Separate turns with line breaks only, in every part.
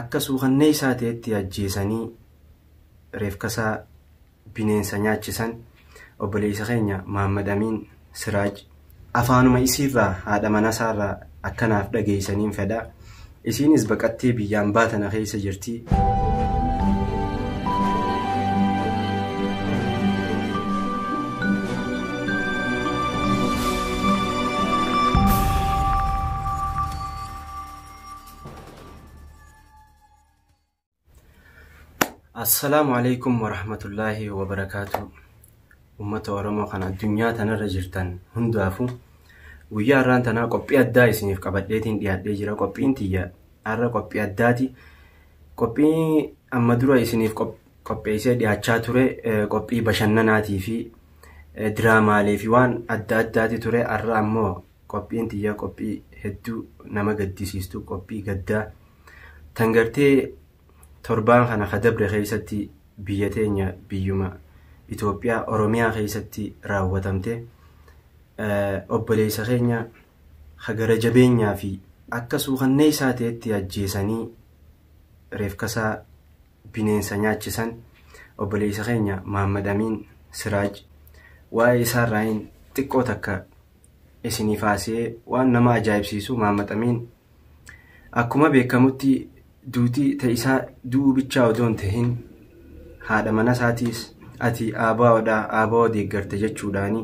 akka suukanneessaa ta'etti ajjeesanii reefkasaa bineensa nyaachisan obboleessa keenya Mahammad Amiin Siraaj afaanuma isiirraa haadha manasaarraa akkanaaf dhageessaniin fedha. Isiinis baqattee biyyaan baatana keessa jirti. Assalaamu alaikum warahmatullaahi wabarakaatu. Uummata Oromoo kan addunyaa tanarra jirtan hundaafuu guyyaa har'aan tanaa qophii addaa isiniif qabadheetiin dhiyaadhee jira. Qophiin tiyya har'a qophii addaati. Qophii amma dura isiniif qopheessee dhiyaachaa ture qophii bashannanaatii fi diraamaalee fi waan adda addaati ture. Har'a ammoo qophiin tiyya qophii hedduu nama gaddisiistu qophii gaddaa tan gartee torbaan kana kadabre keessatti biyya teenya biyyuma Itoophiyaa Oromiyaa keessatti raawwatamte obboleessa keenya hagara jabeenyaa fi akka suukanneessaa ta'etti ajjeesanii reefkasaa bineensa nyaachisan obboleessa keenya Mahammad Amiin Siraaj waa'ee isaarraayin xiqqoo takka isiniif haasa'ee waan nama ajaa'ibsiisu Mahammad Amiin akkuma beekamutti duutii ta'isaa du'uu bichaa odoo hin tahin haadha mana isaatiis ati aabaa'oodhaa aabaa'oo deeggarte jechuudhaani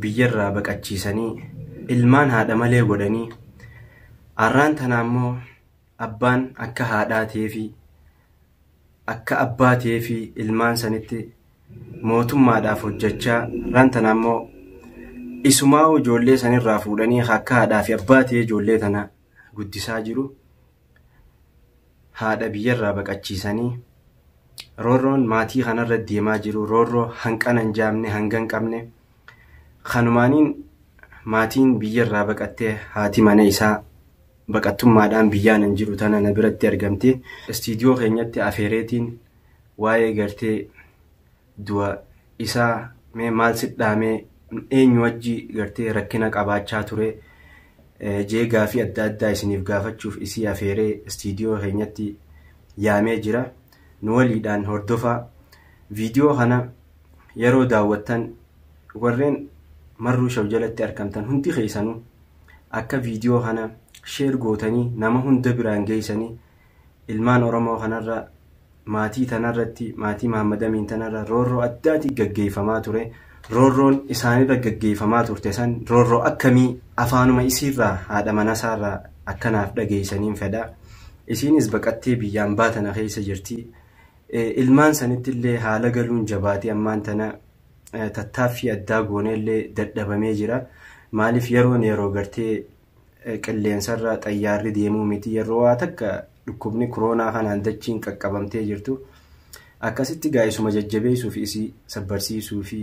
biyyarraa baqachiisanii ilmaan haadha malee godhanii har'aan tana ammoo abbaan akka haadhaa ta'eefi akka abbaa ta'eefi ilmaan sanitti mootummaadhaaf hojjechaa har'aan tana ammoo isumaa ijoollee sanirraa fuudhanii akka haadhaa fi abbaa ta'ee ijoollee tana guddisaa jiru. Haadha biyyarraa baqachiisanii roorroon maatii kanarra deemaa jiru roorroo hanqana hin jaamne hanga hin qabne kanumaaniin maatiin biyyarraa baqattee haati mana isaa baqattummaadhaan biyyaan hin jiru tana na biratti argamte istiidiyoo keenyatti afeereetiin waa'ee gartee du'a isaa mee maal sidhaamee eenyu wajji gartee rakkina qabaachaa ture jee gaafii adda addaa isiniif gaafachuuf isii afeeree istiidiyoo keenyatti yaamee jira. Nu waliidhaan hordofaa. Viidiyoo kana yeroo daawwattan warreen marruu shaw jalatti argamtan hundi keessanuu akka viidiyoo kana sheer gootanii nama hunda biraan geessanii ilmaan Oromoo kanarra maatii tanarratti maatii Mahammad Amiin tanarra roorroo addaatiin gaggeeffamaa ture. Roorroon isaanirra gaggeeffamaa turte san roorroo akkamii afaanuma isiirraa haadha manasaarraa akkanaaf dhageessaniin fedha. Isiinis baqattee biyyaan baatana keessa jirti. Ilmaan sanitti illee haala galuun jabaatee ammaan tana tattaaffii addaa goonee illee dadhabamee jira. Maaliif yeroon yeroo gartee qilleensarra xayyaarri deemuu miti yeroo waa takka dhukkubni koronaa kanaan dachiin qaqqabamtee jirtu. Akkasitti gaa'isuma jajjabeessuu fi isii sabbarsiisuu fi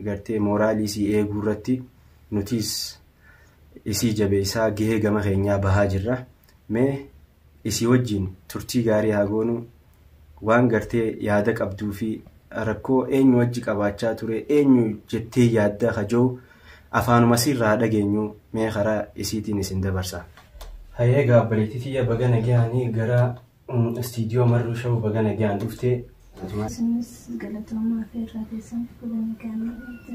gartee mooraalii isii eeguu irratti nutis isii jabeessaa gahee gama keenyaa bahaa jirra. Mee isii wajjin turtii gaarii haa goonu waan gartee yaada qabduu fi rakkoo eenyu wajji qabaachaa ture eenyu jettee yaadda kajoo afaanuma sirraa dhageenyu mee karaa isiitiin isin dabarsa. Hayyee gaabbareetii tiyya baga nagaanii gara istiidiyoo marruu shawuu baga nagaan dhuftee.
Isinis galatoomaa fi irraa keessan baga nagaan dhufte.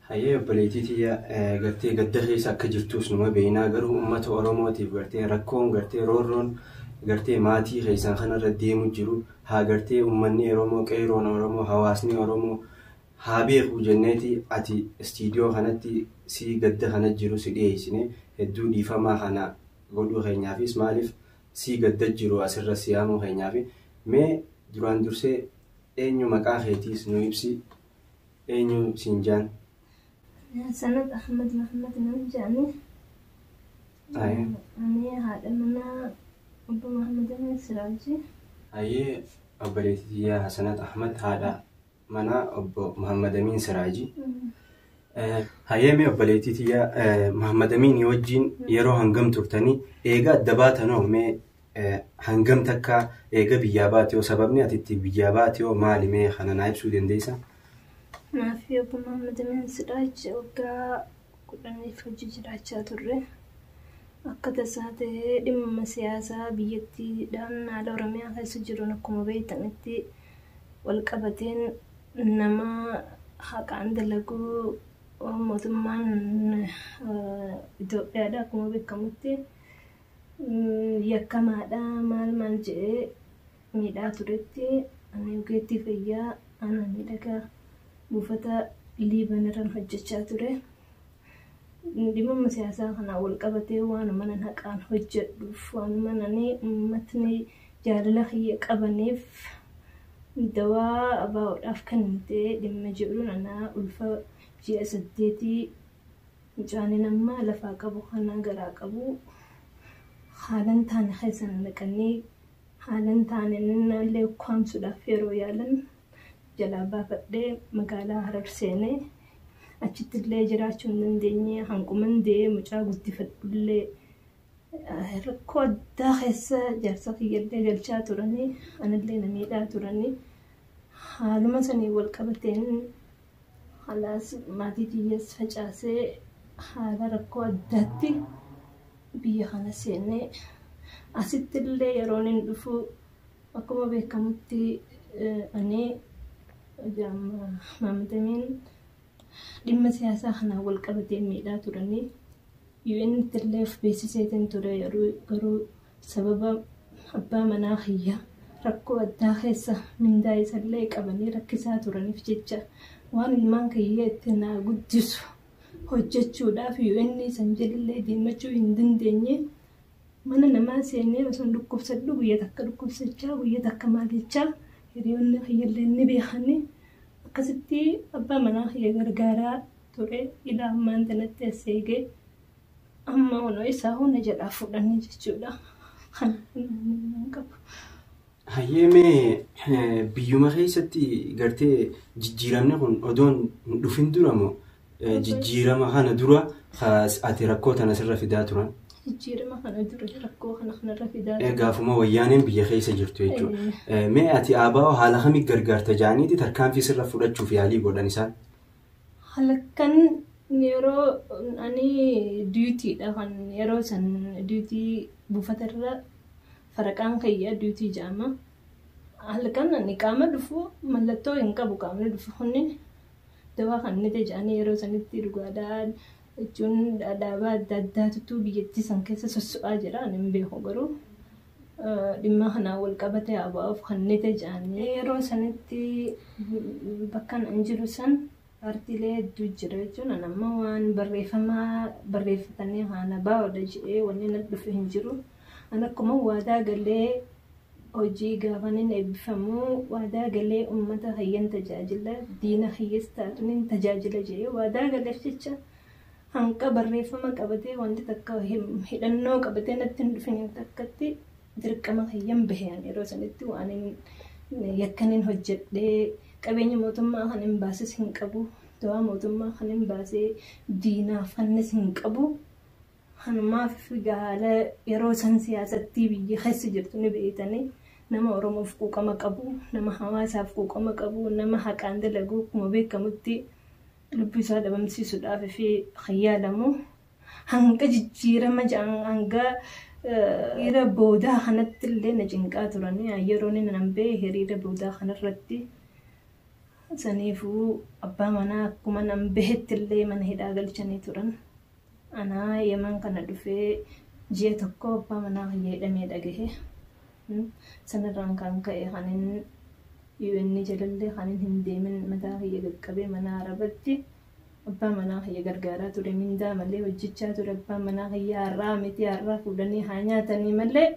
Hayyee obboleettii tiyya gartee gadda keessa akka jirtus numa beeknaa garuu uummata Oromootiif gartee rakkoon gartee roorroon gartee maatii keessan kanarra deemu jiru haa gartee uummanni Oromoo qeeroon Oromoo hawaasni Oromoo haa beeku jenneeti ati istiidiyoo kanatti si gadda kana jiru si dhiyeessine hedduu dhiifamaa kana godhuu keenyaafis maaliif si gadda jiru asirra si yaamuu keenyaafi mee duraan dursee eenyu maqaa keetiis nu ibsi eenyu siin jaan.
Sanad Ahmad Mahammad nama jedhani. Ani haadha manaa obbo Mahammad Amiin Siraaji.
Hayyee obboleettii tiyyaa Hasanat Ahmad haadha manaa obbo Mahammad Amiin Siraaji. Hayyee mee obboleettii tiyyaa Mahammad Amiin wajjin yeroo hangam turtanii eega adda baatanoo mee hangam takka eega biyyaa baate yoo sababni ati itti biyyaa baate yoo maali mee kana naa ibsuu dandeessaa?
Naafi obbo Mahammad Amiin Siraaj waggaa 10 hojii jiraachaa turre. Akka tasaa ta'ee dhimma siyaasaa biyyattiidhaan haala Oromiyaa keessa jiruun akkuma beektanitti wal qabateen nama haqaan dalaguu mootummaan Itoophiyaadha akkuma beekamutti yakkamaadha maal maal jedhee miidhaa turetti ani ogeettii fayyaa aanaa miidhagaa buufata Liiban irraan hojjechaa ture. Dhimma siyaasaa kanaan wal qabatee waanuma nan haqaan hojjedhuuf waanuma nani uummatni jaalala kiyya qabaniif dawaa abaa'uudhaaf kan ta'e dhimma jedhuun anaa ulfa ji'a 8 mucaanin amma lafaa qabu kana garaa qabu haalan taane keessa naqanii haalan taane illee ukkaamsuudhaaf yeroo yaalan jalaa baafadhee magaalaa Harar seenee achitti illee jiraachuu hin dandeenye hanquman de'ee mucaa guddifadhullee rakkoo addaa keessa jaarsa kiyyallee galchaa turanii anillee na miidhaa turanii haaluma sanii wal qabateen halaas maatii kiyyas facaasee haala rakkoo addaatti biyya kana seenee asitti illee yeroon hin dhufu akkuma beekamutti ani maamatamiin dhimma siyaasaa kanaan wal qabatee miidhaa turanii UN'tti illee of beeksiseetiin ture yeroo garuu sababa abbaa manaa kiyya rakkoo addaa keessa mindaa isallee qabanii rakkisaa turaniif jecha waan ilmaan kiyya itti naa guddisu hojjechuudhaaf UN san jedhillee deemachuu hin dandeenye mana namaa seenee osoo dhukkubsadhu guyya takka dhukkubsachaa guyya takka maal jechaa hiriyoonni kiyyallee ni beekanii akkasitti abbaa manaa kiyya gargaaraa ture ilaa ammaan tanatti as eegee amma honoo isaa hunda jalaa fudhanii jechuudha. Kan qabu.
Hayyee biyyuma keessatti gartee jijjiiramni kun odoon hin dhufin dura moo jijjiirama kana dura ati rakkoo tana sirra fidaa turan?
Jijjiirama kana dura rakkoo kana kanarra fidaa turan.
Gaafuma wayyaaneen biyya keessa jirtu jechuudha. Mee ati ABO haala kamii gargaarta jaaniiti tarkaanfii sirra fudhachuuf yaalii godhan isaan?
Halkan yeroo ani duutiidha kan yeroo san duutii buufatarra faraqaan kiyya duutii jedhama. Halkan ani qaama dhufu mallattoo hin qabu qaamni dhufu kunni dawaa kan inni jedhanii yeroo sanitti dhugaadhaan jechuun dhaabaa adda addaatutu biyyattii san keessa sosso'aa jira ani hin beeku garuu dhimma kanaan wal qabatee ABO'f kan inni jedhanii yeroo sanitti bakka an jiru san paartiilee hedduu jira jechuun an amma waan barreeffamaa barreeffatanii haana baa'oodha jedhee wanni na dhufe hin jiru. An akkuma waadaa galee hojii gaafanin eebbifamuu waadaa galee uummata hayyan tajaajila diina hiyyas taatuun tajaajila jedhee waadaa galeef jecha hanqa barreeffama qabatee wanti takka hidhannoo qabatee natti hin dhufin takkatti dirqama hayyan baheen yeroo sanitti waan yakkaniin hojjedhee qabeenya mootummaa kan hin baases hin qabu dawaa mootummaa kan hin baasee diinaaf hannis hin qabu. Kanumaaf haala yeroo san siyaasattii biyya keessa jirtu ni beektanii nama Oromoof quuqama qabu, nama hawaasaaf quuqama qabu, nama haqaan dalagu akkuma beekamutti lubbuu isaa dhabamsiisuudhaaf fi yaalamu hanga jijjiirama hanga hiriira boodaa kanatti illee na cinqaa turanii yeroo inni nan bahe hiriira boodaa kanarratti saniifuu abbaa manaa akkuma nan bahetti illee mana hidhaa galchanii turan. Anaa Yemen kana dhufee ji'a tokko abbaa manaa kiyya hidhamee dhagahe. Sanarraan kan ka'e kanin UN jalallee kanin hin deemin mataa kiyya qaqqabee mana Arabatti abbaa manaa kiyya gargaaraa ture mindaa malee hojjechaa ture abbaa manaa kiyya har'aa miti har'aa fuudhanii haa nyaatanii malee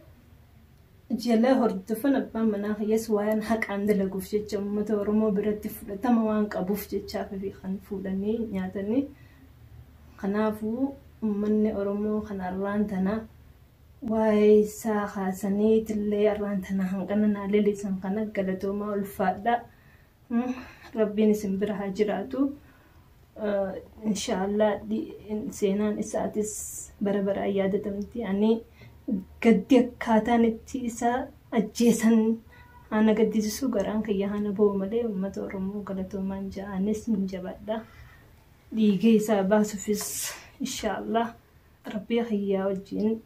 jala hordofan abbaan manaa kiyyas waan haqaan dalaguuf jecha uummata Oromoo biratti fudhatama waan qabuuf jechaaf kan fuudhanii nyaatanii. Kanaafuu uummanni Oromoo kan arraan tana waa'ee isaa kaasaniitillee arraan tana hanqina naa lelisan kana galatoomaa ulfaadha. Rabbiin isin bira haa jiraatu. Inshaallah seenaan isaatis bara baraan yaadatamti. Ani gaddi akkaataan itti isa ajjeesan haana gaddisiisu garaan kiyya haana ba'u malee uummata Oromoo galatoomaan ja'anis hin jabadha. Dhiiga isaa baasuufis inshaallah rabbii kiyyaa wajjin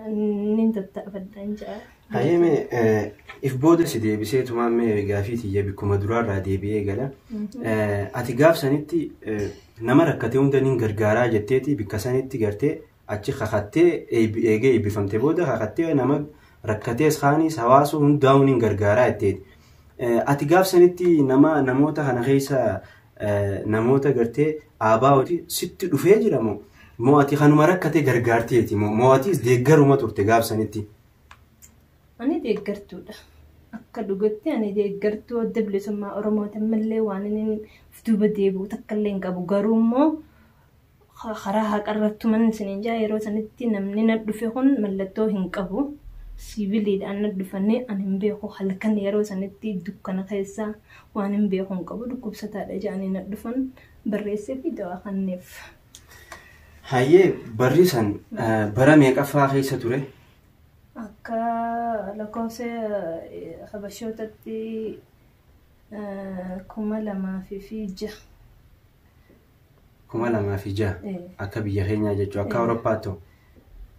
Nin tattaafadhaan ja'a.
Hayyee, if booda si deebisee tumaan mee gaafii tiyya bikkuma duraarraa deebi'ee gala. Ati gaaf sanitti nama rakkate hunda nin gargaaraa jetteeti bikka sanitti gartee achi kakattee eegee eebbifamte booda kakattee nama rakkatees kaanis hawaasa hundaa'uu nin gargaaraa jetteeti. Ati gaaf sanitti nama namoota kana keessa namoota gartee aabaa sitti dhufee jira moo? Moo ati kanuma rakkate gargaarteeti moo atis deeggaruma turte gaaf sanitti?
Ani deeggartuudha. Akka dhugatti ani deeggartuu Adda Bilisummaa Oromooti ammallee waan inni of duuba deebi'u takka illee hin qabu. Garuu immoo karaa haqarrattuman isiniin jaa yeroo sanitti namni na dhufe kun mallattoo hin qabu. Siviiliidhaan na dhufanii ani hin beeku, halkan yeroo sanitti dukkana keessa waan hin beeku hin qabu, dhukkubsataadha jedhanii na dhufan, barreessee fi dawaa kanneef.
Hayyee, barri san bara meeqaffaa keessa ture?
Akka lakkoofsa Habashootatti 2006.
2006 akka biyya keenyaa jechuudha. Akka Awurooppaatti?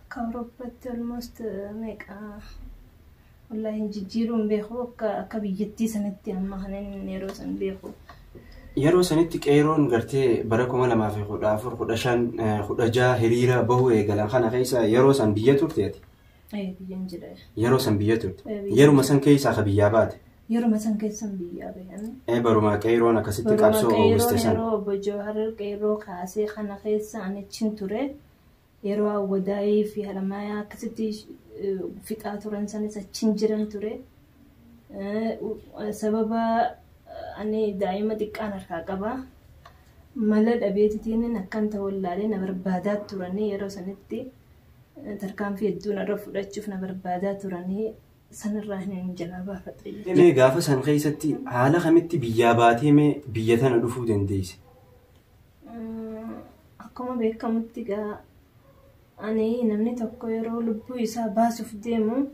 Akka Awurooppaatti almost meeqa, wallaahi jijjiiruun beeku, akka biyyattii sanatti amma kan inni yeroo san beeku.
Yeroo sanitti qeeroon gartee bara 2014, 15, 16 hiriira bahuu eegalan kana keessa yeroo san biyya turteeti?
Biyyan jira.
Yeroo san biyya turte. Yeruma san keessaa ka biyyaa baate?
Yeruma san keessan biyyaa bahan.
Baruma qeeroon akkasitti qabsoo oomishte san.
Yeroo obbo Jawahar qeerroo kaasee kana keessa ani achiin ture. Yeroo Awwadaayii fi Haramayaa akkasitti fixaa turan sanis achiin jiran ture. Sababa ani daa'ima xiqqaan harkaa qaba. Mala dhabeetitiin akkan ta'u wallaalee na barbaadaa turanii, yeroo sanitti tarkaanfii hedduu narra fudhachuuf na barbaadaa turanii, sanirraa hin jalaa baafadhe.
Mee gaafa san keessatti haala kamitti biyyaa baatee mee biyya tana dhufuu dandeesse?
Akkuma beekamutti gaa ani namni tokko yeroo lubbuu isaa baasuuf deemu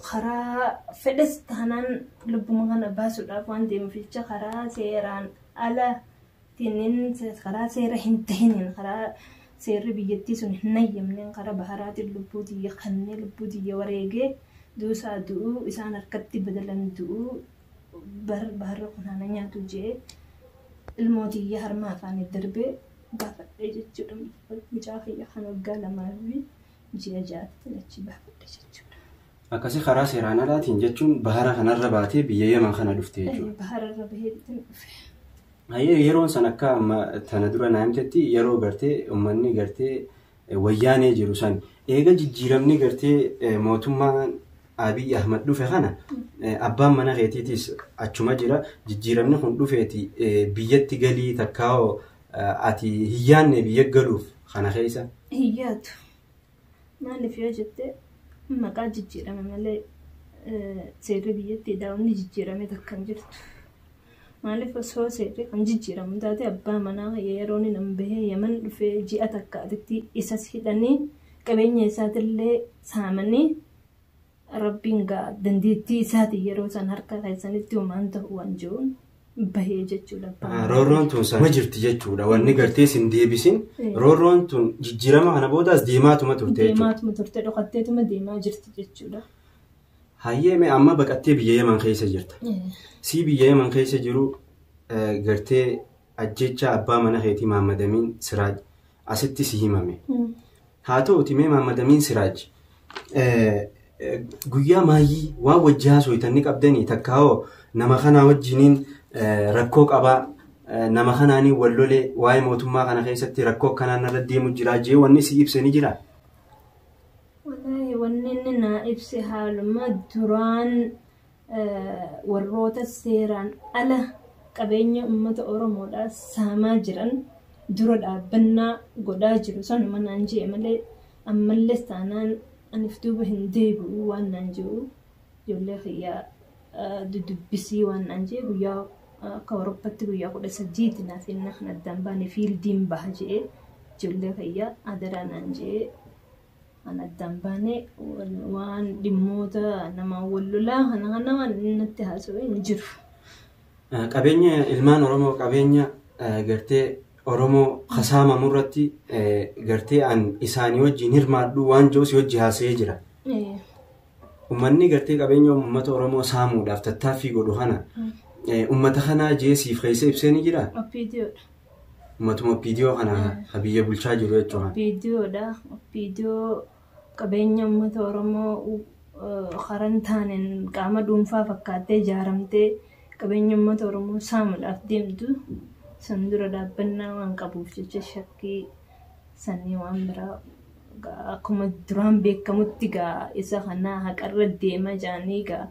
karaa fedhes taanaan lubbuma kana baasuudhaaf waan deemuuf jecha karaa seeraan ala karaa seera hin tahiniin, karaa seerri biyyattii sun hin hayyamneen, karaa baharaatiin lubbuu tiyya kannee lubbuu tiyya wareegee duusaa du'uu isaan harkatti badalan du'uu baharra kunaana nyaatu jee ilmoo tiyya harma afaanii darbee baafadhee jechuudha. Mucaa kiyya kan waggaa 2 fi ji'a 6tti achi baafadhe jechuudha.
Akkasii karaa seeraan alaatiin jechuun bahara kanarra baatee biyya Yaman kana dhufte jechuudha.
Bahararra baheetiin dhufe.
Hayyee, yeroon san akka amma tana dura naa himtetti yeroo gartee uummanni gartee wayyaanee jiru san eega jijjiiramni gartee mootummaan Abiy Ahmad dhufe kana abbaan mana keetiitis achuma jira, jijjiiramni kun dhufeeti biyyatti galii takkaa'oo ati hiyyaanne biyya galuuf kana keessa?
Hiyyaatu. Maaliif yoo jette, maqaa jijjiirame malee seerri biyyattii daawwanni jijjiirame takka hin jirtu. Maaliif, osoo seerri kan jijjiiramu taate abbaa manaa yeroo inni nan bahee Yaman dhufee ji'a takkaatitti isas hidhanii qabeenya isaatillee saamanii, Rabbiin gaa dandeettii isaatiin yeroo san harka keessanitti homaan ta'u waan jiruun bahee jechuudha.
Roorroon tun sama jirti jechuudha. Wanni gartee sin deebisin roorroon tun jijjiirama kana boodaas deemaatuma turte jechuudha.
Deemaatuma turte, dhokatteetuma deemaa jirti jechuudha.
Hayyee, mee amma baqattee biyya Yaman keessa jirta. Sii biyya Yaman keessa jiru gartee ajjecha abbaa mana keetii Mahammadamiin Siraaj asitti si himame. Haa ta'uti, mee Mahammadamiin Siraaj guyyaa maayyii waan wajji haasoftan qabdanii takkaa'oo nama kanaa wajjiniin rakkoo qabaa, nama kanaanii wal lolee, waa'ee mootummaa kana keessatti rakkoo akkanaan irra deemu jira jee wanni si ibse ni jira?
Wallaahi wanni inni naa ibse haaluma duraan warroota seeraan ala qabeenya uummata Oromoodhaa saamaa jiran dura dhaabbannaa godhaa jiru sanuma naan jee malee ammallee taanaan anif duuba hin deebi'u waan naan jiru, ijoollee kiyyaa dudubbisii waan naan jee, guyyaa akka Awurooppaatti guyyaa 13ti naaf inni kan addaan baane fieldiin baha jee, ijoollee kiyyaa adaraa naan jee kan addaan baane. Waan dhimmoota namaan wal lolaa kana kana waan inni natti haasa'u hin jiru.
Qabeenya ilmaan Oromoo, qabeenya gartee Oromoo kasaamamu irratti gartee an isaanii wajjin hirmaadhu waan jiru si wajji haasa'ee jira. Uummanni gartee qabeenya uummata Oromoo saamuudhaaf tattaaffii godhu kana uummata kanaa jee siif keessa ibsee ni jiraa?
OPDOdha.
Uummatuma OPDO kana ha biyya bulchaa jiru jechuudha.
OPDOdha. OPDO qabeenya uummata Oromoo karaa hin taaneen qaama dhuunfaa fakkaattee ijaaramtee qabeenya uummata Oromoo saamuudhaaf deemtu san dura dhaabbannaa waan qabuuf jecha shakkii sanii waan biraa akkuma duraan beekamutti gaa isa kanaa haqarra deema jaanii gaa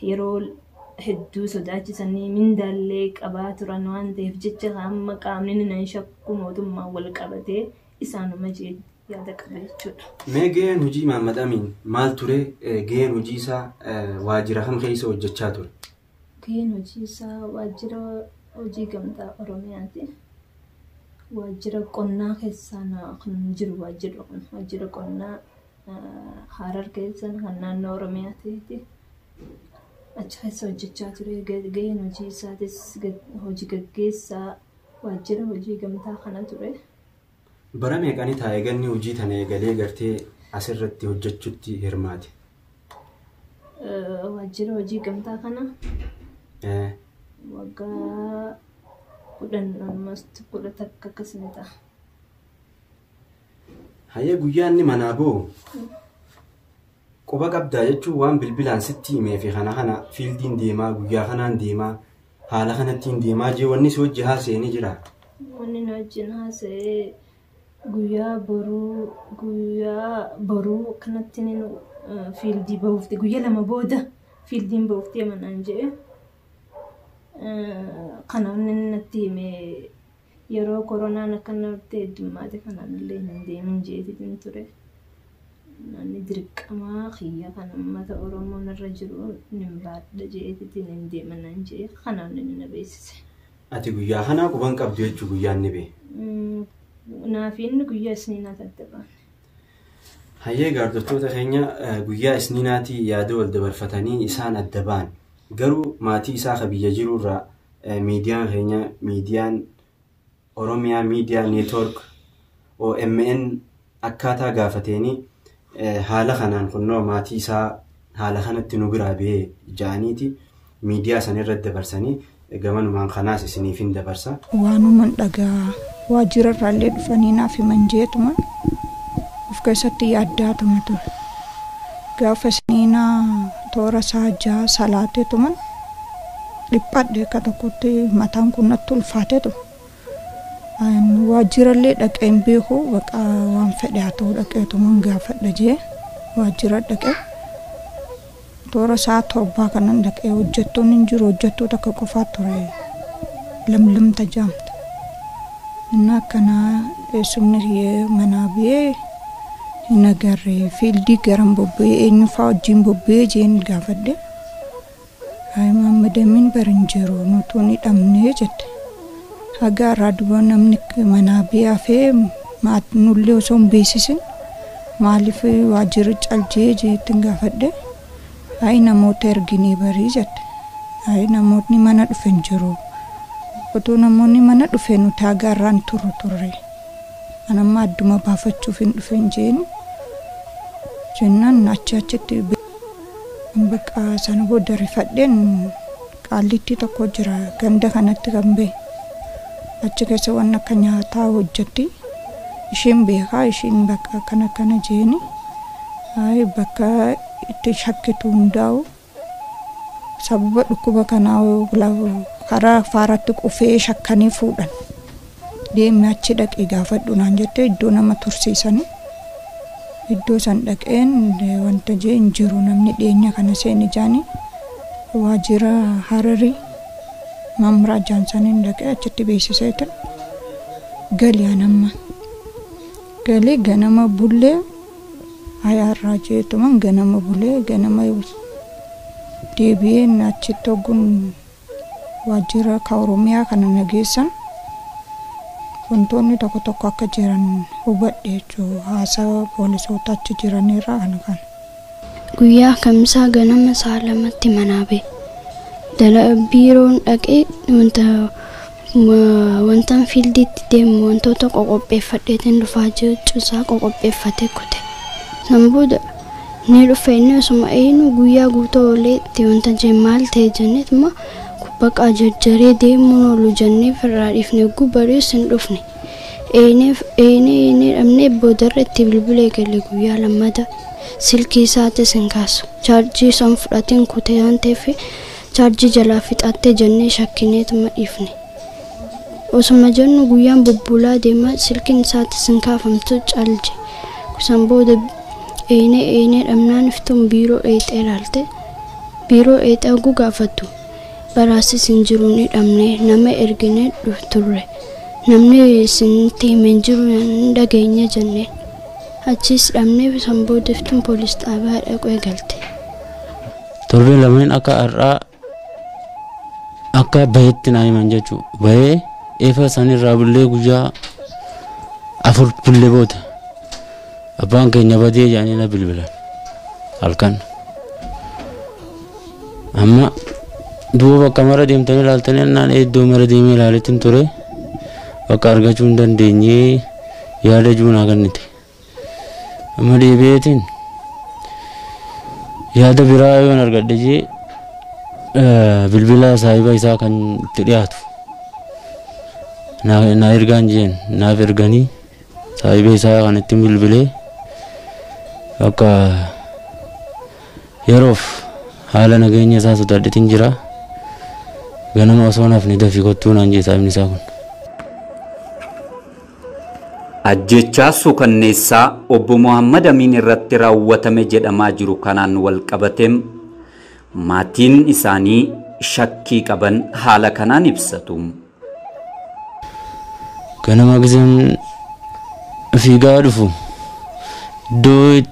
yeroo hedduu sodaachisanii mindaallee qabaa turan waan ta'eef jecha hamma qaamni nan shakku mootummaan wal qabatee isaanuma jee yaada qaba jechuudha.
Mee gaheen hojii Mahammad Amiin maal ture? Gaheen hojii isaa waajjira kam keessa hojjechaa ture?
Gaheen hojii isaa waajjira hojii gamtaa Oromiyaati. Waajjira qonnaa keessaa kan jiru waajjirri kun waajjira qonnaa Harar keessa kan naannoo Oromiyaa ta'eeti. Achi keessa hojjechaa ture. Gaheen hojii isaatis hojii gaggeessaa waajjira hojii gamtaa kana ture.
Bara meeqanii taa'ee ganni hojii tana eegalee gartee asirratti hojjechuutti hirmaate?
Waajjira hojii gamtaa kana waggaa 10 almost 11 akkasuma ta'a.
Hayyee guyyaa inni manaa ba'u quba qabdaa jechuun waan bilbilaan sitti himee fi kana kana fiildiin deemaa guyyaa kanaan deemaa haala kanattiin deemaa jee wanni si wajji haasa'e ni jiraa?
Wanni na wajjin haasa'e guyyaa boruu kanatti fiildii bahuuf guyyaa 2 booda fiildiin bahuuf deema naan jedhe. Kanaaf inni natti hime yeroo koronaan akkanatti heddummaate kanaan illee hin deemin jeetiin ture. Namni dirqamaa kiyya kan uummata Oromoo narra jiru nin baadha jeetiin hin deema naan jedhe kanaaf inni na beeksise.
Ati guyyaa kanaa quban qabdu jechuu guyyaan ni bee?
Naaf inni guyyaa isniinaa adda baane.
Hayyee gaardottoota keenya guyyaa isniinaatii yaada wal dabarfatanii isaan adda ba'an. Garuu maatii isaa ka biyya jirurraa miidiyaan keenya miidiyaan Oromiyaa Miidiyaa Neetwoork OMN akkaataa gaafateenii haala kanaan kunnoo maatii isaa haala kanatti nu biraa ba'ee ja'aniiti miidiyaa sanirra dabarsanii gamanumaan kanaas isiniif hin dabarsa.
Waanuman dhagaa waajjira irraallee dhufanii naaf himan jeetuma of keessatti yaaddaatuma ture. Gaafa isniinaa toora isaa 6 salaateetuman dhiphadhe akka tokkotti mataan kun natti ulfaateetu. Waajjirallee dhaqee hin beeku baqa waan fedhe haa ta'u dhaqeetuman gaafadha jee waajjira dhaqee toora isaa 7 kanan dhaqee hojjettoonni hin jiru hojjettoota akka qofaa ture lamlamta jaamta. Inni akkanaa eessumni manaa ba'ee hin agarre fiildii garan bobba'ee eenyu fa'aa wajjin bobba'ee jeen gaafadhe. Hayi Mahammad Amiin bara hin jiru nutuu ni dhabnee jette. Haga irraa duba namni manaa ba'ee hafee nullee osoo hin beeksisin maaliif waajjirri caljee jeettiin gaafadhe. Hayi namoota erginee barii jette. Hayi namootni mana dhufe hin jiru. Otoo namoonni mana dhufe nuti haga irraan turru turre. An amma adduma baafachuuf hin dhufe hin jeeni. Jennaan achi achitti bakka sana booda rifadheen qaallitti tokko jira ganda kanatti kan ba'e. Achi keessa waan akka nyaataa hojjetti. Isheen beekaa isheen bakka akkana akkana jeeni. Hayi bakka itti shakkitu hundaa'u sababa dhukkuba kanaa karaa faaratti qufee shakkanii fuudhan. Deemee achi dhaqee gaafadhu naan jettee iddoo nama tursiisanii. Iddoo san dhaqeen wanta jee hin jiru namni dhiyeenya kana seeni jaanii waajjira Hararii Maamraa Jaansaniin dhaqee achitti beeksiseetan galii anamma. Galii ganama bullee hayaarraa jeetuman ganama bulee ganama deebi'een achitti hogguun waajjira ka Oromiyaa kana nageessan wantoonni tokko tokko akka jiran hubadhe jechuudha. Haasawa poolisoota achi jiranirraa kana kana.
Guyyaa kamisaa ganama sa'a 2tti manaa ba'e. Biiroon dhaqee wanta Wantan fiildiitti deemu wantoota qoqopheeffadheetiin dhufaa jechuusaa qoqopheeffatee kute. San booda ni dhufe inni osuma eenyu guyyaa guutuu oolee itti wanta jee maal ta'e jenneetuma baqaa jarjaree deemuun oolu jennee firraa dhiifne bari'us hin dhufne. Eenee eenee dhabnee boodarra itti bilbilee galle guyyaa lammata silkii isaatis hin kaasu. Chaarjii isaan fudhateen kutee waan ta'eef chaarjii jalaa fixattee jennee shakkineetuma dhiifne. Osuma jennu guyyaan bubbulaa deemaa silkiin isaatis hin kaafamtu calje. San booda eenee eenee dhabnaan iftuun biiroo eexee ilaalte. Biiroo eexee oguu gaafattu. Baraasis hin jiru ni dhabne nama ergine turre. Namni isinitti hime hin jiru hin dhageenye jenneen. Achis dhabnee san booda iftuun poolis xaabiyaa dhaquu eegalte.
Torbee lameen akka har'aa akka bahetti naa himan jechuudha. Bahee eefa sanirraa bullee guyyaa 4 bullee booda abbaan keenya badee jedhanii na bilbilan halkan. Amma duuba bakka mara deemtanii ilaaltanii naan iddoo mara deemee ilaaleetiin ture bakka argachuu hin dandeenye yaada juunaa kennite. Amma deebi'eetiin yaada biraa yoon argadhe jee bilbila saahiba isaa kan itti dhiyaatu na ergaan jeen naaf erganii saahiba isaa kan ittiin bilbilee bakka yeroof haala nageenya isaa sodaadheetiin jira. Ganama osoo naaf ni dafii kottuu naan jee saahibni isaa kun.
Ajjechaa suukanneessaa obbo Muhammad Amiin irratti raawwatame jedhamaa jiru kanaan wal qabateem maatiin isaanii shakkii qaban haala kanaan ibsatu.
Ganama giseen fiigaa dhufu iddoo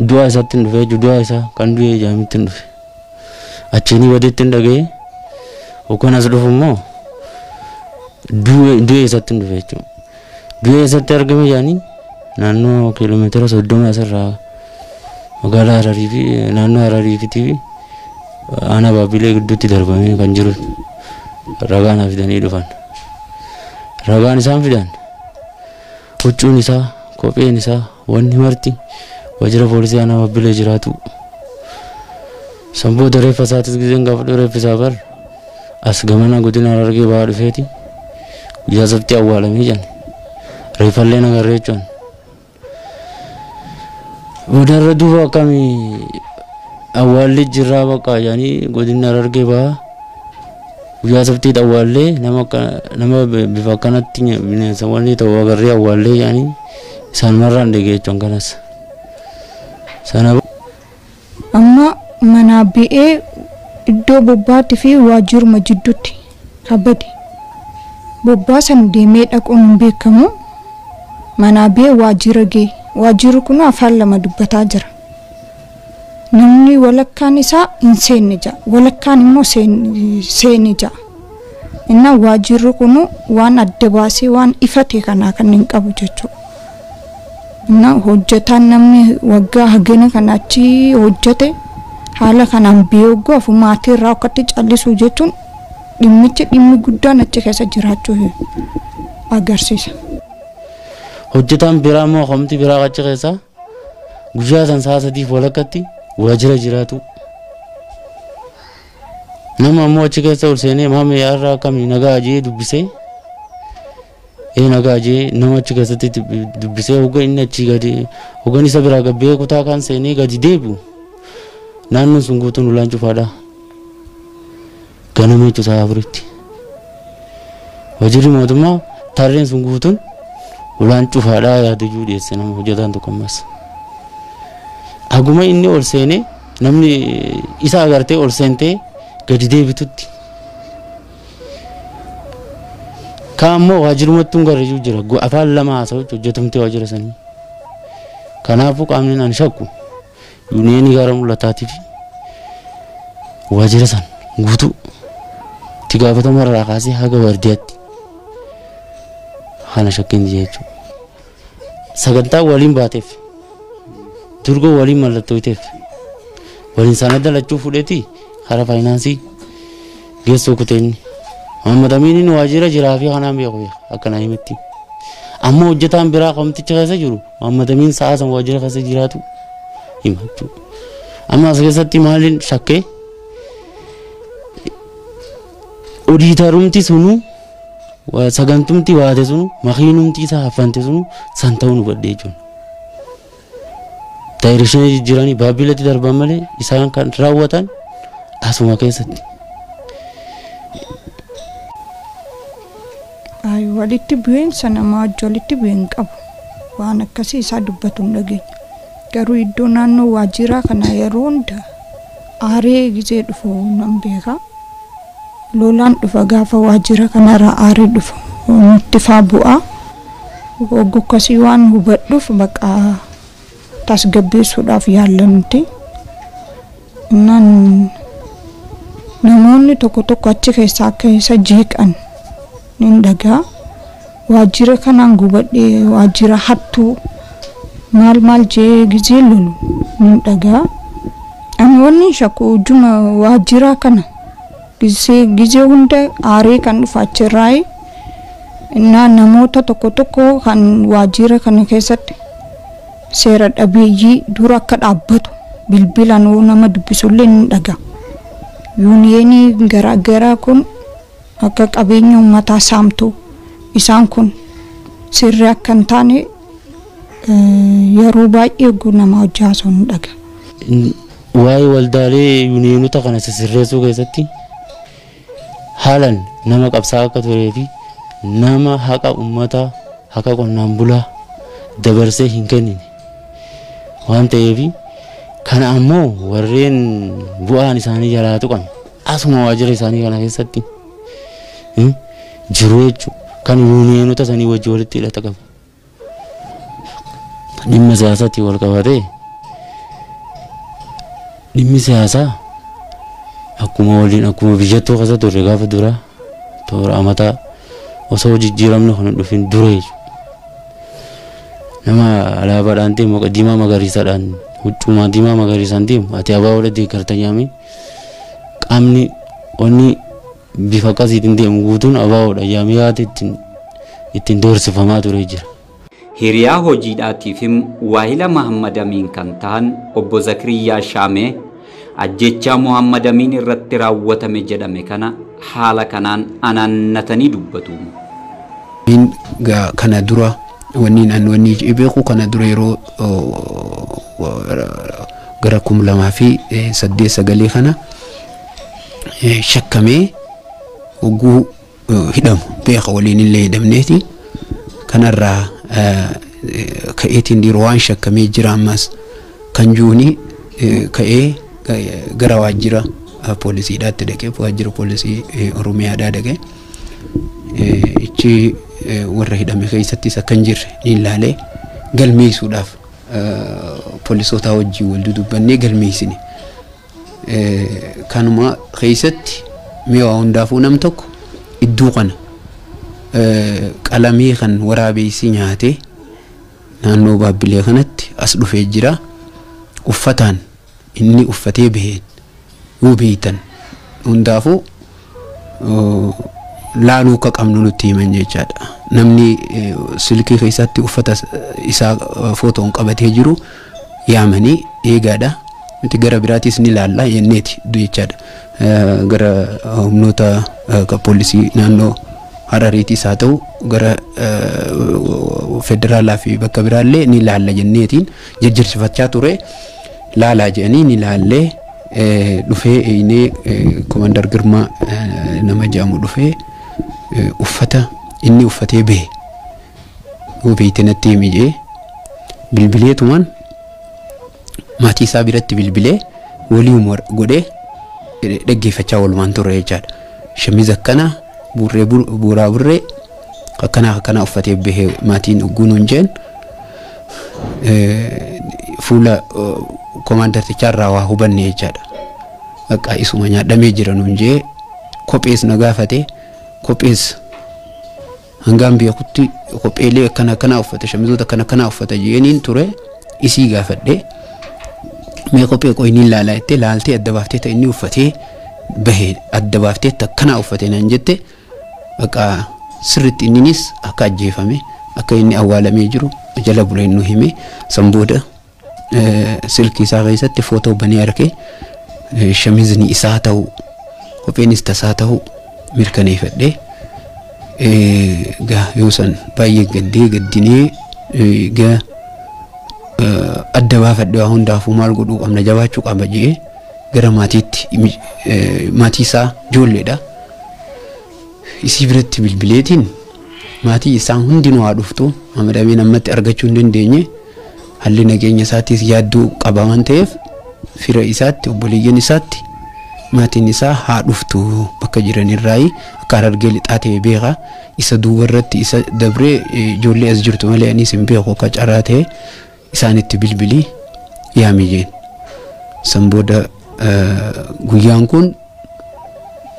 du'a isaatti hin dhufe du'a isaa kan du'e jaamitti hin dhufe. Achiin badeetti hin dhaga'e yookaan as dhufu immoo du'e isaatti hin dhufe jechuudha. Du'e isaatti argame jaanii naannoo kiiloomeetira 30 asirraa magaalaa Hararii fi naannoo Hararii fi aanaa Baabbilee gidduutti darbamee kan jiru ragaa naa fidanii dhufan. Ragaan isaan fidan huccuun isaa, kopheen isaa, wanni marti waajjira poolisii aanaa Baabbilee jiraatu. San booda reeffa isaatis giseen gaafa reeffi isaa bar as gamana godina Harargee bahaa dhufeeti guyyaa sabtii awwaalamee jiran. Reeffallee nagarree jechuun. Boodarra duuba akkamii awwaalli jirraa bakka jedhanii godina Harargee bahaa guyyaa sabtii awwaallee nama bifa akkanatti bineensa wanni ta'u agarree awwaallee jedhanii isaan marraan dhagee jechuun kanas. Sana
amma mana bi'ee iddoo bobbaatti fi waajjiruma jidduutti kabade. Bobbaa san deemee dhaquun hin beekamu. Mana bi'ee waajjira ga'e. Waajjirri kun afaan lama dubbataa jira. Namni walakkaan isaa hin seenne ja'a. Walakkaan immoo seene ja'a. Innaa waajjirri kun waan adda baasee waan ifate kanaa kan hin qabu jechuudha. Innaa hojjetaan namni waggaa hagana kana achi hojjete haala kanaan biyyoogoo fi maatii irraa akkatti callisuu jechuun dhimmichi dhimmi guddaan achi keessa jiraachuu agarsiisa.
Hojjetaan biraa immoo homti biraa achi keessa guyyaa san sa'a 3 walakkatti waajjira jiraatu. Nama ammoo achi keessa ol seenee maamii yaarraa akkamii nagaa jee dubbisee nagaa jee nama achi keessatti dubbisee hoggan inni achi gadi hoggan isa biraa gabbee kutaa kan seenee gadi deebi'u naannoon sun guutuun ulaan cufaadha. Ganama jechuun sa'a 4tti. Waajjirri mootummaa tarreen sun guutuun ulaan cufaadha yaada jiru dhiyeesse nama hojjetaan tokko ammas. Haguma inni ol seenee namni isa agartee ol seentee gadi deebitutti. Kaan immoo waajjirumatti hin garee jira. Afaan lama haasa'u hojjetamtee waajjira sanii. Kanaafuu qaamni naan shakku yuuniyeenii gara mul'ataatii fi waajjira san guutuu itti gaafatama irraa kaasee haga waardiyaatti kana shakkiin jechuudha. Sagantaa waliin baateef durgoo waliin mallattooteef waliin sanada lachuu fudheeti karaa faayinaansii geessoo kuteenni. Muhammad Amiiniin waajjira jiraa fi kanaan beeku akkana himatti. Amma hojjetaan biraa qomticha keessa jiru Muhammad Amiin sa'a san waajjira keessa jiraatu hima jechuudha. Amma as keessatti maaliin shakkee odiitarumti sunu sagantumti waate sunu makiinumti isaa haffante sunu san ta'uu nu badhee jechuudha. Daayirekshinii jijjiiranii Baabbileetti darban malee isaan kan raawwatan asuma keessatti.
Walitti bu'iinsa namaa wajji walitti bu'ee hin qabu. Waan akkasii isaa dubbatu hin dhageenye. Garuu iddoo naannoo waajjiraa kana yeroo hunda aaree gizee dhufu nan beeka. Lolaan dhufa gaafa waajjira kanarraa aaree dhufu nutti faa bu'aa. Hogguu akkasii waan hubadhuuf baqa tasgabbeessuudhaaf yaalla nuti. Innaan namoonni tokko tokko achi keessaa akka isa jeeqan nin dhagaa. Waajjira kanaan gubadhee waajjira hattuu maal maal jee gizee lolu nin dhagaa. Ani wanni shakku ujuma waajjira kana gizee hunda aaree kan dhufu achirraayi. Innaa namoota tokko tokko kan waajjira kana keessatti seera dhabeeyyii dura akka dhaabbatu bilbilaan nama dubbisullee ni dhagaa. Yuuniyeenii garaa garaa kun akka qabeenya uummataa saamtu isaan kun sirrii akka hin taane yeroo baay'ee nama hojii haasa'u ni dhagaa.
Waa'ee waldaalee yuuniyeenota kana sirreessuu keessatti haalaan nama qabsaa'aa akka turee fi nama haqa uummataa haqa qonnaan bulaa dabarsee hin kennine waan ta'eef kana ammoo warreen bu'aan isaanii jalaa tuqame asuma waajjira isaanii kana keessatti jiru jechuudha. Kan yuuniyeenota sanii wajji walitti hidhata qabu. Dhimma siyaasaatiin wal qabatee dhimmi siyaasaa akkuma waliin akkuma biyyattuu keessa turre gaafa duraa toora amataa osoo jijjiiramni kun hin dhufin dura jechuudha. Nama alaabaadhaan deemu diimaa magariisaadhaan huccumaa diimaa magariisaan deemu ati abaaboo deeggarta nyaamee qaamni onni bifa akkasiitiin deemu guutuun abaaboodha yaamee yaate ittiin doorsifamaa ture jira.
Hiriyaa hojiidhaatiif waahila Muhammad Amiin kan ta'an obbo Zakiriyaa Shaamee ajjechaa Muhammad Amiin irratti raawwatame jedhame kana haala kanaan anaannatanii dubbatu.
Kana dura wanni an wanni beeku kana dura yeroo gara 2008 sagalee kana shakkamee hogguu hidhamu beeka waliin illee hidhamneeti kanarraa ka'eetiin dhiiroo waan shakkamee jira ammas kan juuni ka'ee gara waajjira poolisiidhaatti dhaqee waajjira poolisii Oromiyaadhaa dhaqee ichi warra hidhame keessattis akka hin jirre ni ilaalee galmeessuudhaaf poolisoota wajjin wal dudubbannee galmeessine. Kanuma keessatti mi'a hundaafuu nam tokko iddoo kana qalamee kan waraabeessi nyaatee naannoo Baabbilee kanatti as dhufee jira. Uffataan inni uffatee baheen yoo beeytan hundaafuu laaluu akka qabnu nutti himan jechaadha. Namni silkii keessatti uffata isaa footoon qabatee jiru yaamanii eegaadha. Nuti gara biraatis ni laalla jenneeti jechaadha. Gara humnoota poolisii naannoo Harariitis haa ta'u gara federaalaa fi bakka biraallee ni laalla jenneetiin jajjarsifachaa ture. Laalaa jedhanii ni laallee dhufee eenyee komandar Girmaa nama jedhamu dhufee uffata inni uffatee bahe yoo beeyte natti himi jee bilbileetumaan maatii isaa biratti bilbilee waliin godhee dhaggeeffachaa walumaan turre jechaadha. Shamiza akkanaa burree buuraa burree akkanaa akkanaa uffatee bahee maatiin ogguun hin jeen fuula komaandartichaa waa hubanne jechaadha. Bakka isuma nyaadhamee jira nuun jee kophees na gaafate kophees hangaan beekutti kopheelee akkana akkanaa uffata shamizoota akkana akkanaa uffata jeeniin ture isii gaafadhe mee kophee qoyniin laalaa jettee laaltee adda baaftee ta'e inni uffatee bahee adda baaftee akkanaa uffate naan jette. Bakka sirriitti inninis akka ajjeefame, akka inni awwaalamee jiru jala buleen nu hime. San booda silkii isaa keessatti footoo banee argee, shamizni isaa ta'u, kopheenis tasaa ta'u mirkaneeffadhee, gaa yoo san baay'ee gaddee gaddinee, gaa adda baafadhe. Waa hundaafuu maal godhuu qabna, jabaachuu qaba jedhee gara maatiitti, maatii isaa ijoolleedha. Isii biratti bilbileetiin maatii isaa hundinuu haa dhuftu, Mahamad Amiin ammatti argachuu hin dandeenye, haalli nageenya isaatiis yaadduu qaba waan ta'eef, fira isaatti, obboleeyyan isaatti, maatiin isaa haa dhuftu bakka jiranirraayi. Akka Harargee Lixaa ta'e beeka. Isa duuba irratti isa dabree ijoollee as jirtu malee anis hin beeku, akka carraa ta'e isaanitti bilbilii yaami jeen. San booda guyyaan kun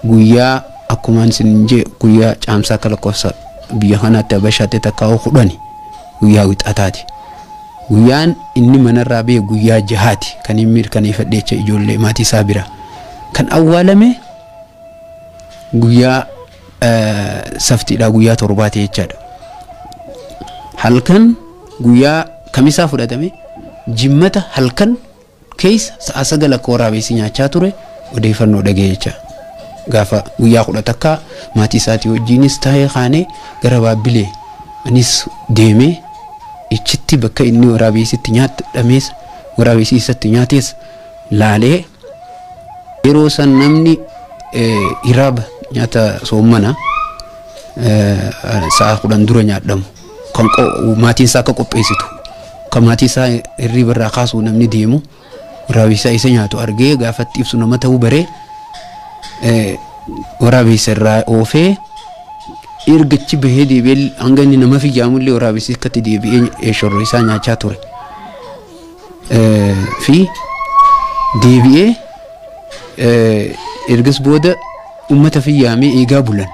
guyyaa akkumaan isin jee guyyaa Caamsaa akka lakkoofsa biyya kanaatti Habashaatti takkaa'u 10, guyyaa Wixataati. Guyyaan inni manarraa ba'e guyyaa 6ti kan inni mirkaneeffadhe jecha ijoollee maatii isaa bira. Kan awwaalame guyyaa saftiidha, guyyaa 7ti jechaadha. Halkan guyyaa Kamisaa fudhatame, Jimmata halkan keessa sa'a 9 akka waraabessi nyaachaa ture odeeffannoo dhaga'e jecha. Gaafa guyyaa 11 maatii isaatii wajjinis taa'ee kaanee gara Baabbilee anis deemee ichitti bakka inni waraabessitti nyaadhamees, waraabessi isatti nyaates laalee, yeroo san namni hiraaba nyaata soommana sa'a 10 dura nyaadhamu kan maatiin isaa akka qopheessitu, kan maatii isaa hirriba irraa kaasuu namni deemu waraabessaa isa nyaatu argee, gaafatti ibsu nama ta'uu baree, waraabessa irraa oofee ergachi bahee deebi'ee hanga inni nama fiyyaamullee waraabessi akkatti deebi'ee shorro isaa nyaachaa ture. Fi deebi'ee ergas booda uummata fiyyaamee eegaa bulan.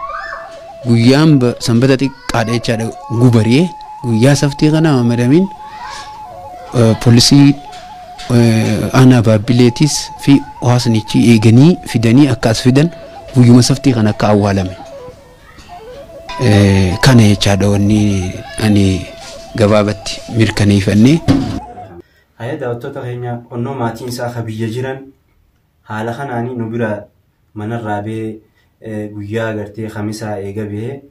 Guyyaan Sanbata xiqqaadha jechaadha, gubaree guyyaa saftii kana Mahamad Amiin poolisii aanaa Baabbileetis fi hawaasnichi eeganii fidanii akka as fidan, guyyuma saftii kana akka awwaalame. Kana jechaadha wanni ani gabaabatti mirkaneeffannee.
Haya, daawwattoota keenya, onnoo maatiin isaa ka biyya jiran haala kanaanii nu bira manarraa bahee guyyaa gartee Kamisaa eega bahee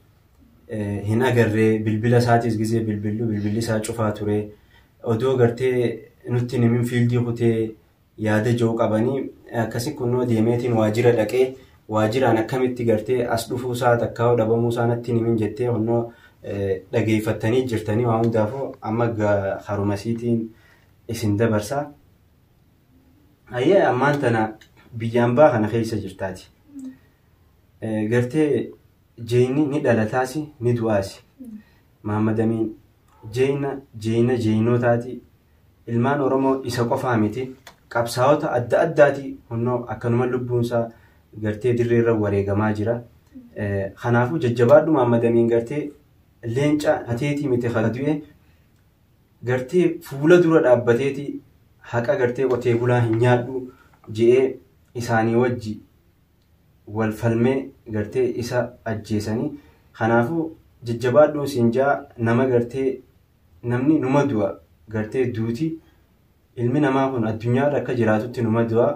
hin agarree. Bilbila isaatis gizee bilbillu bilbilli isaa cufaa ture. Odoo gartee nutti himin fiildii kutee yaada jiru qabanii akkasi kunnoo deemeetiin waajjira dhaqee, waajjiraan akkamitti gartee as dhufuusaa takkaa dhabamuu isaa natti himin jettee kunnoo dhageeffattanii jirtanii. Waa hundaafuu amma harumasiitiin isin dabarsaa. Ayyee, ammaan tana biyyaan baa kana keessa jirtaati. Gartee jeeyni ni dhalataasi ni du'aasi. Mahammad Amiin jeeyna jeeyna jeeynotaati. Ilmaan Oromoo isa qofaa miti. Qabsaa'ota adda addaati hunnoo akkanuma lubbuunsaa gartee dirreerra wareegamaa jira. Kanaafuu jajjabaadhu Mahammad Amiin, gartee leenca hateetii miti ka du'e, gartee fuula dura dhaabbateeti haqa gartee qotee bulaa hin nyaadhu je'ee isaanii wajji wal falmee gartee isa ajjeesanii. Kanaafuu jajjabaadhuun siin jaa. Nama gartee namni numa du'a, gartee duuti ilmi namaa kun addunyaarra akka jiraatutti numa du'a.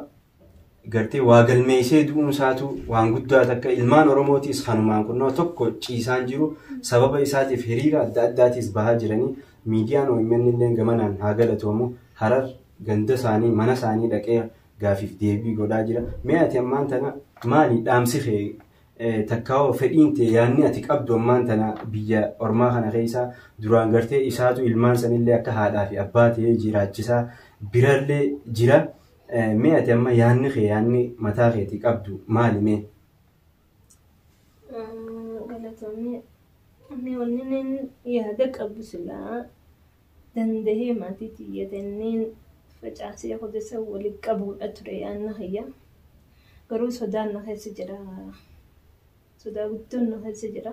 Gartee waa galmeessee du'uun isaatu waan guddaa takka. Ilmaan Oromootiis kanumaan kunnoo tokko ciisaan jiru, sababa isaatiif hiriira adda addaatiis bahaa jiranii. Miidiyaan OMN illee gamanaan haa galatoomu, Harar ganda isaanii, mana isaanii dhaqee gaafiif deebii godhaa jira. Mee ati ammaan tana maali dhaamsi kee, takkaa'oo fedhiin ta'e, yaadni ati qabdu ammaan tana biyya ormaa kana keessa? Duraan gartee isaatu ilmaan sanillee akka haadhaa fi abbaa ta'ee jiraachisaa birallee jira. Mee ati amma yaadni kee, yaadni mataa keetii qabdu maali mee?
Galatoomii. Ani wanni inni yaada qabu silaa dandahee maatii tiyyatanneen facaasee hojjeta waliin qabuudha ture yaadna kiyya. Garuu sodaan na keessa jira. Sodaa guddoon na keessa jira.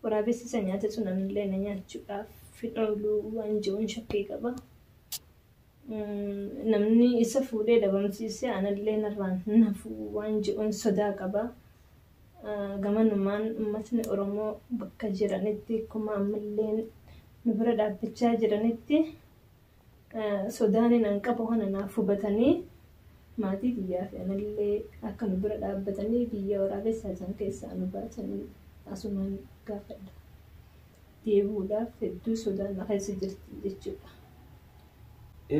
Waraabessi isa nyaate sun anillee na nyaachuudhaaf hin oolu waan jiruun shakkii qaba. Namni isa fuudhee dhabamsiisee anallee narraan nafu waan jiruun sodaa qaba. Gamanumaan uummatni Oromoo bakka jiranitti akkuma ammallee nu bira dhaabbachaa jiranitti sodaan an qabu kana naaf hubatanii maatii biyyaa fi anallee akka nu bira dhaabbatanii biyya waraabessaa isaan keessaa nu baasanii asumaan gaafadha. Deebi'uudhaaf hedduu sodaan na keessa jirti jechuudha.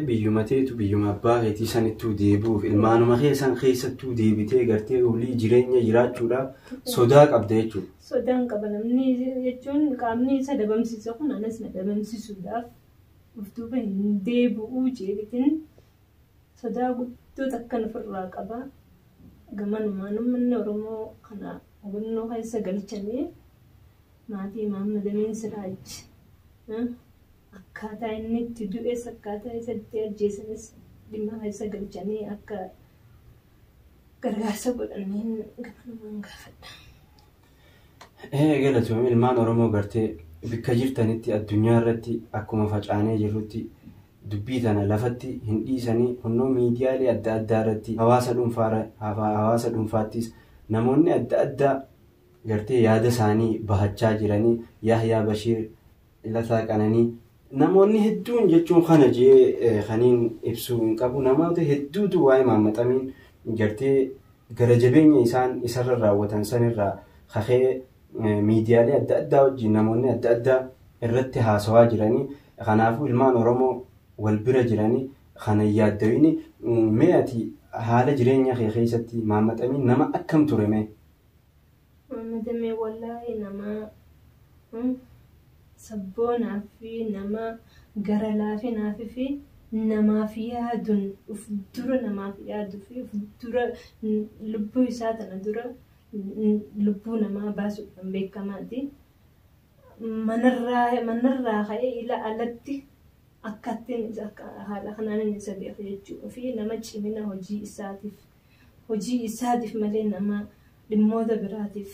Biyyuma teetu biyyuma abbaa keetii sanittuu deebi'uuf ilmaanuma keessan keessattuu deebitee gartee olii jireenya jiraachuudhaaf sodaa qabda jechuudha.
Sodaan qaba namni jechuun qaamni isa dhabamsiisa kun anas na dhabamsiisuudhaaf of duuba hin deebi'uu jeebitin sodaa guddoo takkan ofirraa qaba. Gamanumaan uummanni Oromoo kana hubannoo keessa galchanii maatii Mahammad Amiin Siraaj akkaataa inni itti du'es akkaataa isa itti ajjeesanis dhimma keessa galchanii akka gargaarsa godhaniin gamanumaan gaafadha.
Galatoomii ilmaan Oromoo gartee bakka jirtanitti addunyaa irratti akkuma facaanee jirrutti dubbii tana lafatti hin dhiisanii hunnoo miidiyaalee adda addaa irratti hawaasa dhuunfaattis namoonni adda addaa gartee yaada isaanii bahachaa jiranii Yahyaa Bashiir Lataa Qananii namoonni hedduun jechuun kana jee kaniin ibsuu hin qabu namoota hedduutu waa'ee Mahammad Amiin gartee gara jabeenya isaan isarra raawwatan sanirraa kakee miidiyaalee adda addaa wajjin namoonni adda addaa irratti haasawaa jiranii kanaafuu ilmaan Oromoo wal bira jiranii kana yaaddawini mee ati haala jireenya kee keessatti Mahammad Amiin nama akkam ture mee?
Mahammad Amiin wallaahi nama sabboonaa fi nama gara laafinaa fi namaaf yaaduun uf dura namaaf yaaduu fi uf dura lubbuu isaa tana dura lubbuu namaa baasuudhaan beekamaati. Manarraa ka'ee ila alatti akkattiin haala kanaan isa beeku jechuudha fi nama cimina hojii isaatiif malee nama dhimmoota biraatiif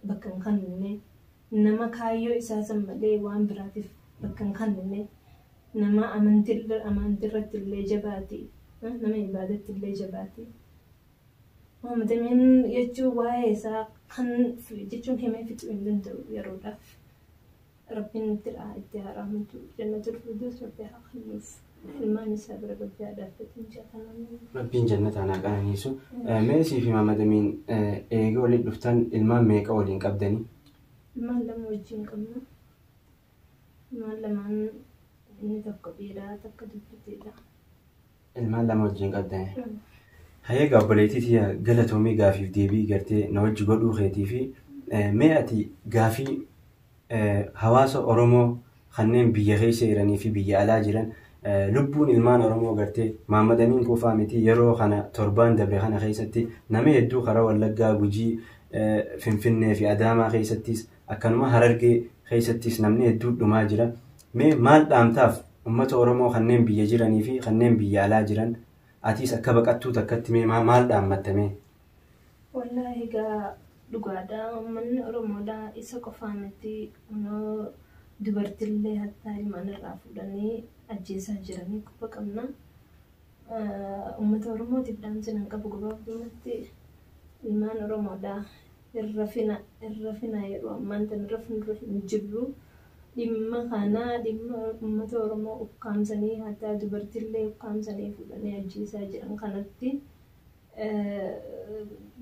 bakka hin kennine nama kaayyoo isaa san malee waan biraatiif bakka hin kennine nama amantiirratti illee jabaati nama ibaadatti illee jabaati. Mahammad Amiin jechuun waa'ee isaa kan jechuun himee fixuu hin danda'u yeroodhaaf. Rabbiin itti haaraamtu jannatul firdaus rabbi haa kennuuf ilmaan isaa bira rabbi haa dhaabbatu injaatanaa.
Rabbiin jannata haa qananiisu. Mee isii fi Mahammad Amiin eega waliin dhuftan ilmaan meeqa waliin qabdanii?
Ilmaan lama wajjin qabna. Ilmaan lamaan inni tokko dhiiraa tokko dubartiidha.
Ilmaan lama wajjin qabdanii? Hayyee obboleettii tiyya galatoomii gaafiif deebii gartee na wajji godhuu keetii fi mee ati gaafii hawaasa Oromoo kanneen biyya keessa jiranii fi biyya alaa jiran lubbuun ilmaan Oromoo gartee Mahammad Amiin qofaa miti yeroo kana torbaan dabre kana keessatti nama hedduu karaa Wallaggaa, Gujii, Finfinnee fi Adaamaa keessattis akkanuma Harargee keessattis namni hedduu dhumaa jira. Mee maal dhaamtaaf uummata Oromoo kanneen biyya jiranii fi kanneen biyya alaa jiran atis akka baqattuu takkatti mee maal dhaammatta mee?
Wallaahi egaa dhugaadha. Uummanni Oromoodha isa qofaa miti kunoo dubartillee hattaa ilmaan irraa fuudhanii ajjeesaa jiranii quba qabna. Uummata Oromootiif dhaamsi nan qabu gabaabumatti ilmaan Oromoodha irra fina yeroo ammaan tana irra fuuldura hin jirru. Dhimma kana dhimma uummata Oromoo ukkaamsanii hattaa dubartillee ukkaamsanii fuudhanii ajjeesaa jiran kanatti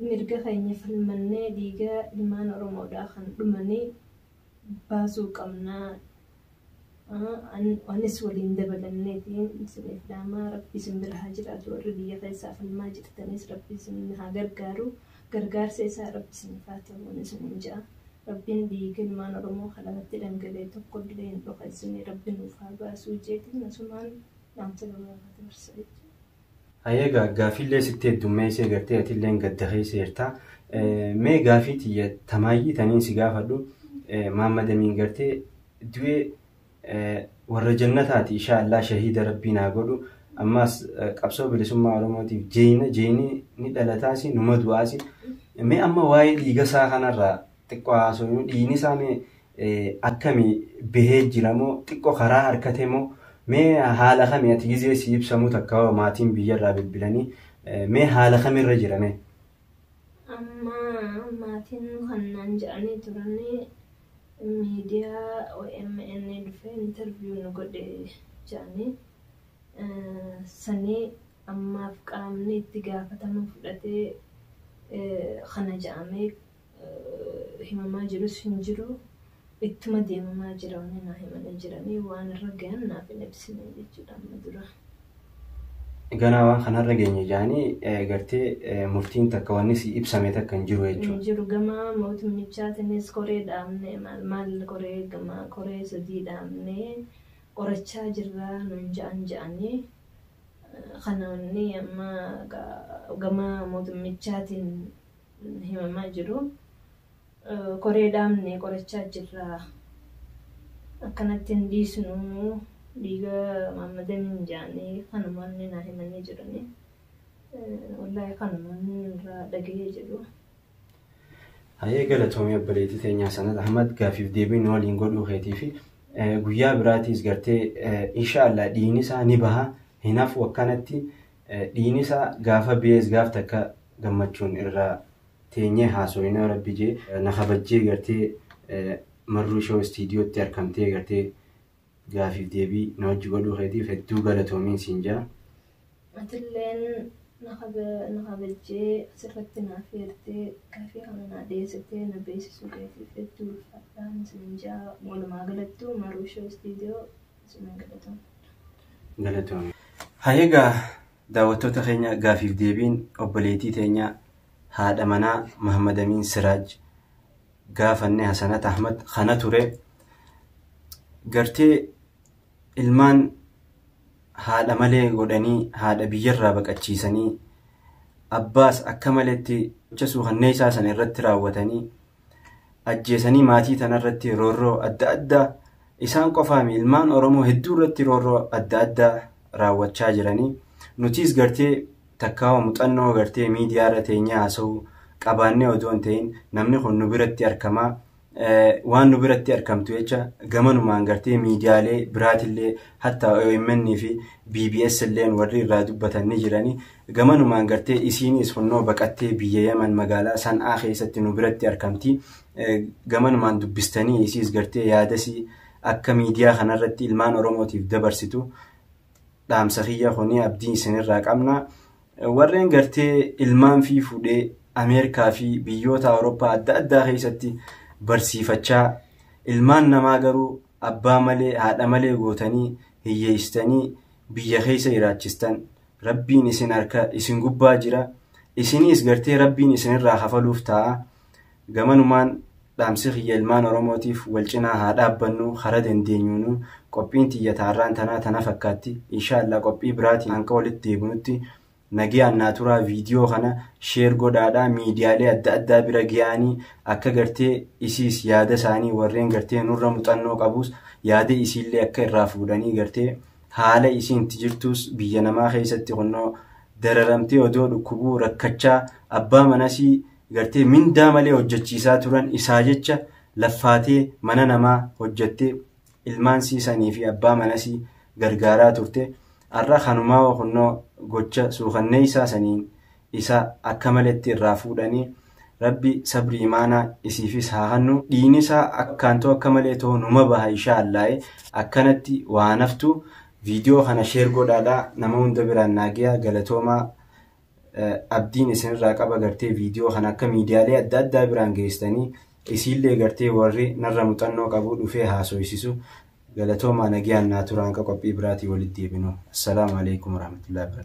mirga keenya falmannee dhiiga ilmaan Oromoodhaa kan dhumanii baasuu qabnaa. Anis waliin dabalanneetiin isiniif dhaamaa rabbi isin bira haa jiraatu warri biyya keessaa falmaa jirtanis rabbi isin haa gargaaru gargaarsa isaa rabbi isiniif haa ta'u isiniin ja'a. Rabbiin dhiiga ilmaan Oromoo kanarratti dhangala'e tokko illee hin dhokaysine rabbi nuuf haa baasuu jeetiin asumaan dhaamsa gabaabaa dabarsa jechuudha.
Hayyee gaaffiillee sitti heddummeessee gartee atillee gadda keessa jirta. Mee gaafii tiyya tamaayyii taniin si gaafadhu Mahammad Amiin gartee du'ee warra jannataati insha Allah shahiida rabbiin haa godhu. Ammas qabsoo bilisummaa Oromootiif jeeyina jeeyinii ni dhalataasi numa du'aasi. Mee amma waa'ee dhiiga isaa kanarraa xiqqoo haasofnu dhiigni isaa mee akkamii bahee jira moo xiqqoo karaa harkate moo mee haala kamii ati gizee si ibsamu takka maatiin biyyarraa bilbilanii mee haala kamirra jira mee?
Amma maatiin kannaan jedhanii turanii miidiyaa OMN dhufee interview nu godhe jedhanii sanii ammaaf qaamni itti gaafatama fudhatee kana jedhamee himamaa jirus hin jiru. Ittuma deemamaa jira wanni naa himanii jiranii waan irra gahan naaf hin ibsine jechuudha amma dura.
Ganaa waan kanarra geenye jedhanii gartee murtiin takka wanni si ibsame takka hin jiru jechuudha.
Hin jiru gama mootummichaatiinis koree dhaabne maal maal koree gama koree sadii dhaabne qorachaa jirra nuun ja'an ja'anii kana wanni amma gama mootummichaatiin himamaa jiru. Koree dhaabne qorachaa jirra akkanatti hin dhiisnu dhiiga Muhammad Amiin jedhanii kanumaan naa himanii jiranii. Wallaahi kanumaan irraa dhagahee jedhu.
Hayyee galatoomii obboleettii teenyaa Sanat Ahmad gaafiif deebiin waliin godhuu keetii fi guyyaa biraatiis gartee inshaallah dhiigni isaa ni baha hin hafu akkanatti dhiigni isaa gaafa biyyees gaaf takka gammachuun irraa teenyee haasofnee rabbi jee na kabajjee gartee marruu shoo istiidiyootti argamtee gartee gaafiif deebii na wajji godhuu keetiif hedduu galatoomiin siin jaa.
Atilleen na kabajjee asirratti na affeertee gaafii kana na dhiyeessitee na beeksisuu keetiif hedduu ulfaadhaan siin jaa. Walumaa galattuu marruu shoo istiidiyoo isin galatoomna.
Galatoomii. Hayyeegaa daawwattoota keenya gaafiif deebiin obboleettii teenya haadha manaa Muhammad Amiin Siraaj gaafanne Hasanat Ahmad kana ture. Gartee ilmaan haadha malee godhanii haadha biyyarraa baqachiisanii abbaas akka maletti gocha suukanneessaa sana irratti raawwatanii ajjeesanii maatii tanarratti roorroo adda addaa isaan qofaami ilmaan Oromoo hedduu irratti roorroo adda addaa raawwachaa jiranii nutis gartee takkaa muuxannoo gartee miidiyaa irra teenyee haasa'uu qabaannee odoo hin ta'in namni kun nu biratti argamaa waan nu biratti argamtu jecha gamanumaan gartee miidiyaalee biraatillee hatta OMN fi BBS illeen warri irraa dubbatan ni jiranii gamanumaan gartee isiinis kunnoo baqattee biyya Yaman magaalaa San'aa keessatti nu biratti argamti gamanumaan dubbistanii isiis gartee yaadasii akka miidiyaa kanarratti ilmaan Oromootiif dabarsitu dhaamsa kiyya kuni abdii isinirraa qabna. Warreen gartee ilmaan fi fuudhee Ameerikaa fi biyyoota Awurooppaa adda addaa keessatti barsiifachaa ilmaan namaa garuu abbaa malee haadha malee gootanii hiyyeessitanii biyya keessa jiraachistan rabbiin isin harka isin gubbaa jira isiniis gartee rabbiin isinirraa kafaluuf ta'a gamanumaan dhaamsi kiyya ilmaan Oromootiif wal cinaa haa dhaabbannu hara dandeenyuunu qophiin tiyya taarraan tanaa tana fakkaatti inshaallah qophii biraatiin hanga walitti deebinutti nagayaan naa turaa viidiyoo kana sheer godhaadhaa miidiyaalee adda addaa bira ga'anii akka gartee isiis yaada isaanii warreen gartee nurra muuxannoo qabus yaada isiillee akka irraa fuudhanii gartee haala isiin itti jirtus biyya namaa keessatti kunnoo dararamtee odoo dhukkubuu rakkachaa abbaa manasii gartee mindaa malee hojjechiisaa turan isaa jecha laffaatee mana namaa hojjettee ilmaan siisanii fi abbaa manasii gargaaraa turte. Har'a kanumaa kunnoo gocha suukanneessaa saniin isa akka maletti irraa fuudhanii rabbi sabri imaanaa isiifis haa hannu dhiigni isaa akkaantoo akka malee ta'u numa baha inshaallaa'e akkanatti waa naftu viidiyoo kana sheer godhaadhaa nama hunda biraan naagiyaa galatoomaa abdiin isinirraa qaba gartee viidiyoo kana akka miidiyaalee adda addaa biraan geessitanii isiillee gartee warri narra muuxannoo qabu dhufee haasoysisu. Galatoomaa nagayaan naa turaa hanga qophii biraatii walitti deebinu. Assalaamu alaikum warahmatullahi wabarakatuh.